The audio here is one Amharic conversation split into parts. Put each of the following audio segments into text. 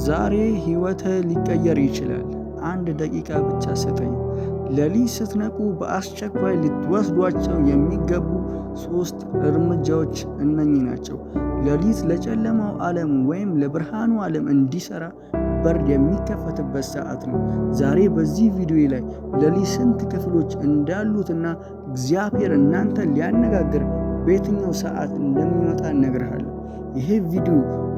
ዛሬ ሕይወትህ ሊቀየር ይችላል። አንድ ደቂቃ ብቻ ስጠኝ። ሌሊት ስትነቁ በአስቸኳይ ልትወስዷቸው የሚገቡ ሶስት እርምጃዎች እነኚህ ናቸው። ሌሊት ለጨለማው ዓለም ወይም ለብርሃኑ ዓለም እንዲሰራ በር የሚከፈትበት ሰዓት ነው። ዛሬ በዚህ ቪዲዮ ላይ ሌሊት ስንት ክፍሎች እንዳሉትና እግዚአብሔር እናንተን ሊያነጋግር በየትኛው ሰዓት እንደሚመጣ እነግርሃለሁ። ይሄ ቪዲዮ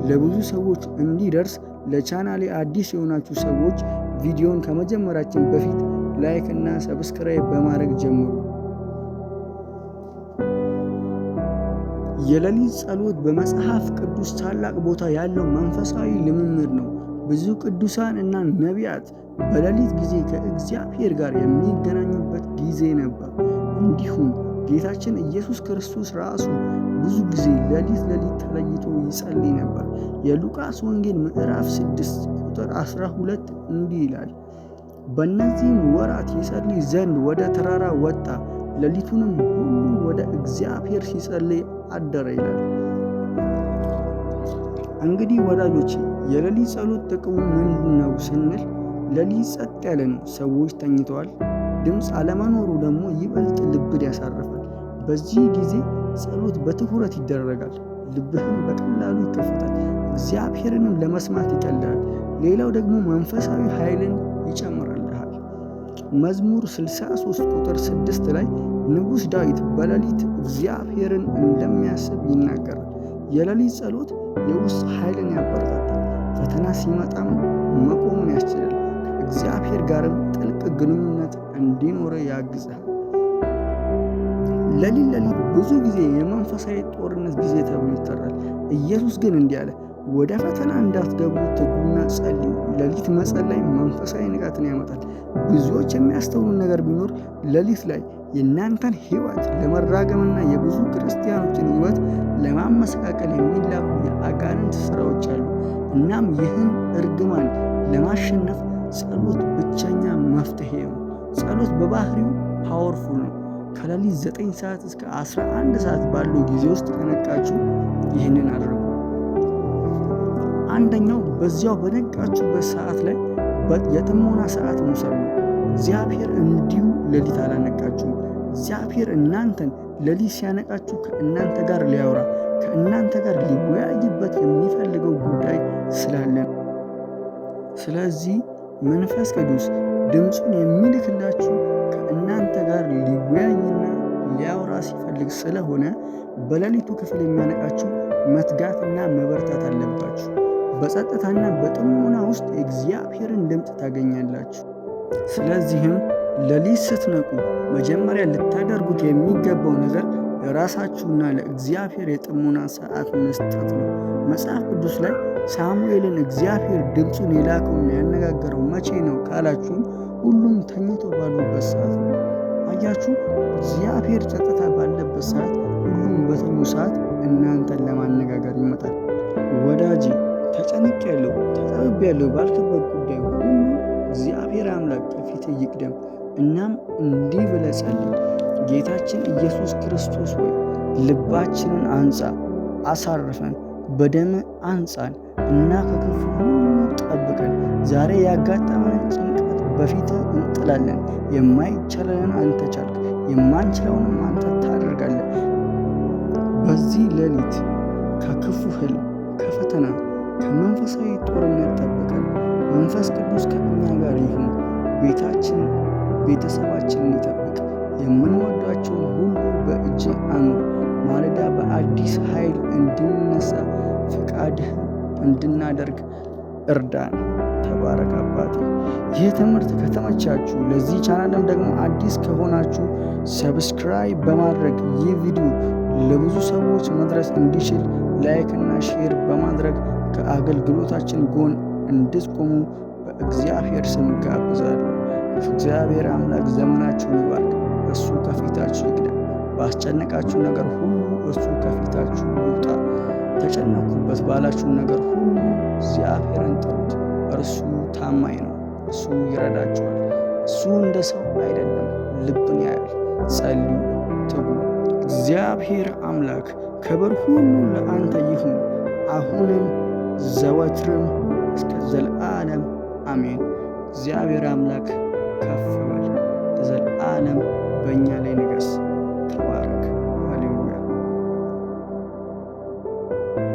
ለብዙ ሰዎች እንዲደርስ ለቻናሌ አዲስ የሆናችሁ ሰዎች ቪዲዮን ከመጀመራችን በፊት like እና subscribe በማድረግ ጀምሩ። የሌሊት ጸሎት በመጽሐፍ ቅዱስ ታላቅ ቦታ ያለው መንፈሳዊ ልምምድ ነው። ብዙ ቅዱሳን እና ነቢያት በሌሊት ጊዜ ከእግዚአብሔር ጋር የሚገናኙበት ጊዜ ነበር። እንዲሁም ጌታችን ኢየሱስ ክርስቶስ ራሱ ብዙ ጊዜ ሌሊት ሌሊት ተለይቶ ይጸልይ ነበር። የሉቃስ ወንጌል ምዕራፍ 6 ቁጥር 12 እንዲህ ይላል፣ በእነዚህም ወራት ይጸልይ ዘንድ ወደ ተራራ ወጣ፣ ሌሊቱንም ሁሉ ወደ እግዚአብሔር ሲጸልይ አደረ ይላል። እንግዲህ ወዳጆች የሌሊት ጸሎት ጥቅሙ ምንድን ነው ስንል፣ ሌሊት ጸጥ ያለ ነው፣ ሰዎች ተኝተዋል። ድምፅ አለመኖሩ ደግሞ ይበልጥ ልብን ያሳርፋል። በዚህ ጊዜ ጸሎት በትኩረት ይደረጋል፣ ልብህም በቀላሉ ይከፈታል፣ እግዚአብሔርንም ለመስማት ይቀልሃል። ሌላው ደግሞ መንፈሳዊ ኃይልን ይጨምርልሃል። መዝሙር 63 ቁጥር 6 ላይ ንጉሥ ዳዊት በሌሊት እግዚአብሔርን እንደሚያስብ ይናገራል። የሌሊት ጸሎት የውስጥ ኃይልን ያበረታታል፣ ፈተና ሲመጣም መቆምን ያስችላል፣ ከእግዚአብሔር ጋርም ጥልቅ ግንኙነት እንዲኖር ያግዛል። ሌሊት ሌሊት ብዙ ጊዜ የመንፈሳዊ ጦርነት ጊዜ ተብሎ ይጠራል። ኢየሱስ ግን እንዲህ አለ፣ ወደ ፈተና እንዳትገቡ ትጉና ጸልዩ። ሌሊት መጸለይ መንፈሳዊ ንቃትን ያመጣል። ብዙዎች የሚያስተውሉን ነገር ቢኖር ሌሊት ላይ የእናንተን ሕይወት ለመራገምና የብዙ ክርስቲያኖችን ሕይወት ለማመሰቃቀል የሚላኩ የአጋንንት ስራዎች አሉ። እናም ይህን እርግማን ለማሸነፍ ጸሎት ብቸኛ መፍትሄ ነው። ጸሎት በባህሪው powerful ነው። ከሌሊት 9 ሰዓት እስከ 11 ሰዓት ባለው ጊዜ ውስጥ ከነቃችሁ ይህንን አድርጉ። አንደኛው በዚያው በነቃችሁበት ሰዓት ላይ የጥሞና ሰዓት መውሰድ ነው። እግዚአብሔር እንዲሁ ሌሊት አላነቃችሁም። እግዚአብሔር እናንተን ሌሊት ሲያነቃችሁ ከእናንተ ጋር ሊያወራ፣ ከእናንተ ጋር ሊወያይበት የሚፈልገው ጉዳይ ስላለ ነው። ስለዚህ መንፈስ ቅዱስ ድምፁን የሚልክላችሁ ከእናንተ ጋር ሊወያይና ሊያወራ ሲፈልግ ስለሆነ በሌሊቱ ክፍል የሚያነቃችሁ መትጋትና መበርታት አለባችሁ። በጸጥታና በጥሞና ውስጥ የእግዚአብሔርን ድምፅ ታገኛላችሁ። ስለዚህም ሌሊት ስትነቁ መጀመሪያ ልታደርጉት የሚገባው ነገር ለራሳችሁና ለእግዚአብሔር የጥሞና ሰዓት መስጠት ነው። መጽሐፍ ቅዱስ ላይ ሳሙኤልን እግዚአብሔር ድምፁን የላከውና ያነጋገረው መቼ ነው ካላችሁም፣ ሁሉም ተኝተው ባሉበት ሰዓት ነው። አያችሁ፣ እግዚአብሔር ጸጥታ ባለበት ሰዓት፣ ሁሉም በተኙ ሰዓት እናንተን ለማነጋገር ይመጣል። ወዳጄ፣ ተጨንቄያለሁ፣ ተጠብቤያለሁ ባልክበት ጉዳይ ሁሉ እግዚአብሔር አምላክ ከፊትህ ይቅደም። እናም እንዲህ ብለህ ጸልይ። ጌታችን ኢየሱስ ክርስቶስ ሆይ፣ ልባችንን አንጻ፣ አሳርፈን፣ በደም አንጻን እና ከክፉ ሁሉ ጠብቀን። ዛሬ ያጋጠመንን ጭንቀት በፊትህ እንጥላለን። የማይቻለንን አንተ ቻልክ፣ የማንችለውንም አንተ ታደርጋለህ። በዚህ ሌሊት ከክፉ ህልም፣ ከፈተና፣ ከመንፈሳዊ ጦርነት ጠብቀን። መንፈስ ቅዱስ ከእኛ ጋር ይሁን። ቤታችን፣ ቤተሰባችንን ይጠብቅ። የምንወዳቸውን ሁሉ በእጅህ አኑር። ማለዳ በአዲስ ኃይል እንድንነሳ፣ ፈቃድህን እንድናደርግ እርዳን። ተባረክ አባቴ። ይህ ትምህርት ከተመቻችሁ፣ ለዚህ ቻናልም ደግሞ አዲስ ከሆናችሁ subscribe በማድረግ፣ ይህ ቪዲዮ ለብዙ ሰዎች መድረስ እንዲችል like እና share በማድረግ ከአገልግሎታችን ጎን እንድትቆሙ በእግዚአብሔር ስም ጋብዛለሁ። እግዚአብሔር አምላክ ዘመናችሁን ይባርክ። እሱ ከፊታችሁ ይቅደም። ባስጨነቃችሁ ነገር ሁሉ እርሱ ከፊታችሁ ይውጣ። ተጨነኩበት ባላችሁ ነገር ሁሉ እግዚአብሔርን ጥሩት። እርሱ ታማኝ ነው። እርሱ ይረዳችኋል። እሱ እንደ ሰው አይደለም፣ ልብን ያያል። ጸልዩ፣ ትጉ። እግዚአብሔር አምላክ ክብር ሁሉ ለአንተ ይሁን፣ አሁንም ዘወትርም እስከ ዘለዓለም አሜን። እግዚአብሔር አምላክ ከፍ በል ለዘለዓለም በእኛ